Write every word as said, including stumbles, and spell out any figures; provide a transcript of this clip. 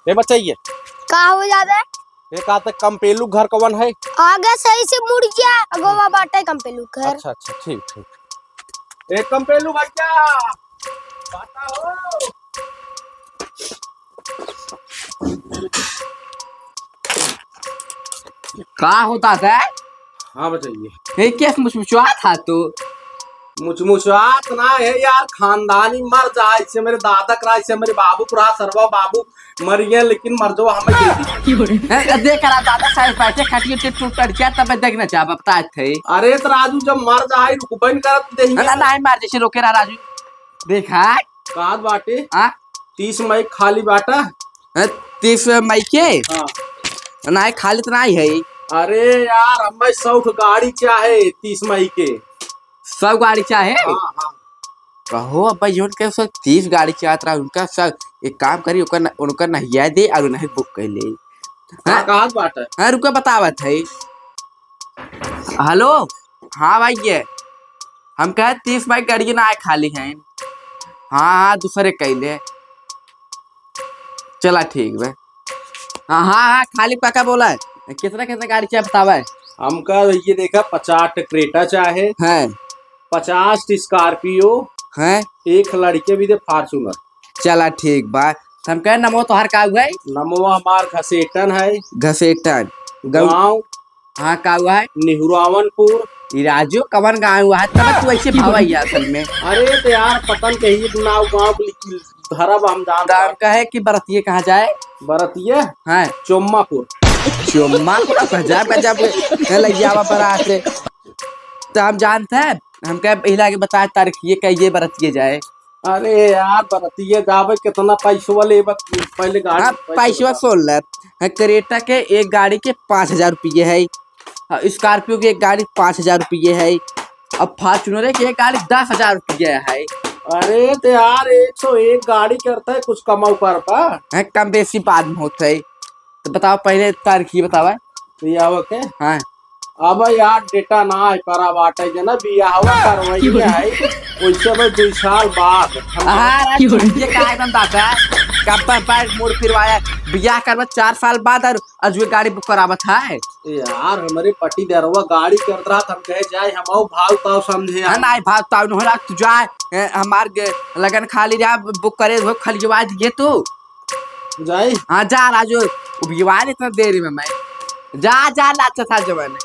ए बचैया। का हो जादे? ए, का ते कंपेलू घर कवन है? आगे सही से मुड़ गया, अगवा बाटे कंपेलू घर। अच्छा, अच्छा, ठीक, ठीक। ए कंपेलू भैया, बाटा हो। का होता है? हाँ, बचैया। ए, केस मुचमुचवा था तू? मुचमुचवा तो ना है यार, खानदानी मर जाए से मेरे दादा करा से मेरे बाबू करा सरवा बाबू मर गए, लेकिन मर जाओ हमें दे दी। ए, ए, देख रहा दादा साहब बैठे खटिए टे टूट टट गया, तब देखना चाह बता थे। अरे तो राजू जब मर जाए रुकबे न करत देही। ना, ना, नहीं मार जैसे रोके रहा राजू। देखा? कहाँ बाटे? हाँ? तीस मई खाली बाटा? हैं, तीस मई के? हाँ। नाहीं, खाली तो नाहीं है। अरे यार, हमें सौ ठो गाड़ी चाहे तीस मई के। सौ गाड़ी चाहे? हाँ, हाँ। कहो अब भाई, उनके सब तीस गाड़ी चाहत रहा, उनका सब एक काम करी, ओकर न-, उनकर नहिया दे और नहीं बुक कर ले। का हाँ? कहाँ बात है? हाँ, रुका, बतावत है। हेलो, हाँ भाई, ये हम कहे तीस मई गाड़ी ना आए खाली हैं। हाँ, हाँ, दूसरे कैले। चला ठीक बा। हाँ, हाँ, हाँ, खाली पक्का बोला है। कितना, कितना गाड़ी चाहे बतावा है? हमका ये देखा, पचास ट Creta चाहे। हैं। पचास ट Scorpio। हैं। एक लड़के भी दे Fortuner। चला ठीक बा। हम कहे नमो तोहार का हुआ है? नमो हमार घसेटन है। घसेटन। गौ- गाँव हाँ, का हुआ है? निहुरावनपुर। ई राजू कवन गाँव हुआ है? तब तू ऐसे भावा ही असल में। अरे तो यार, पता न कहीं नाव गाँव के लिख-, धरब हम जान तो हम कहे कि बरतिये कहाँ जाए? बरतिये? हाँ। चोम्मापुर। चोम्मापुर? अब जा, बजा, ए, लइयावा बरात से। तो हम जानते हैं, हम कहे पहले आगे बताए तारीख ये कहिए बरतिये जाए। अरे यार, बरतिये जावे, कितना पैसवा लेबा, पहले गाड़ी हाँ, पैसा पैसवा बता। सुन ले। हाँ, Creta के एक गाड़ी के पाँच हजार रुपये है, हाँ, Scorpio के एक गाड़ी पाँच हजार रुपये है, अब Fortuner के एक गाड़ी दस हजार रुपये है। अरे तो यार, एक सौ एक गाड़ी करता है, कुछ कमाऊ कर पा। हाँ, कम बेसी बाद में होता है। तो बताओ, पहले तारीख ये बतावा। तो ये आवा के? हाँ। अब यार डेटा ना है, पर अब आटे के ना बियाहवा करवाई है, वैसे में दो साल बाद हम हाँ, अरे, ये का एकदम दादा, कब पर पैर मुड़ फिरवाया, बियाह करवा चार साल बाद और अजुए गाड़ी बुक करावत है। यार, हमरे पटीदारवा गाड़ी करत रहा, हम कहे जाए, हम आओ भाव ताव समझे हाँ, आए। नहीं, भाव ताव नहीं हो रहा, तू जा, ए, हमार ग-, लगन खाली रहा, बुक करे हो, खलियवा दिए तू। जाई? हाँ, जा राजू, उबियवा ले इतना देरी में मैं। जा, जा, लाचा था जवान।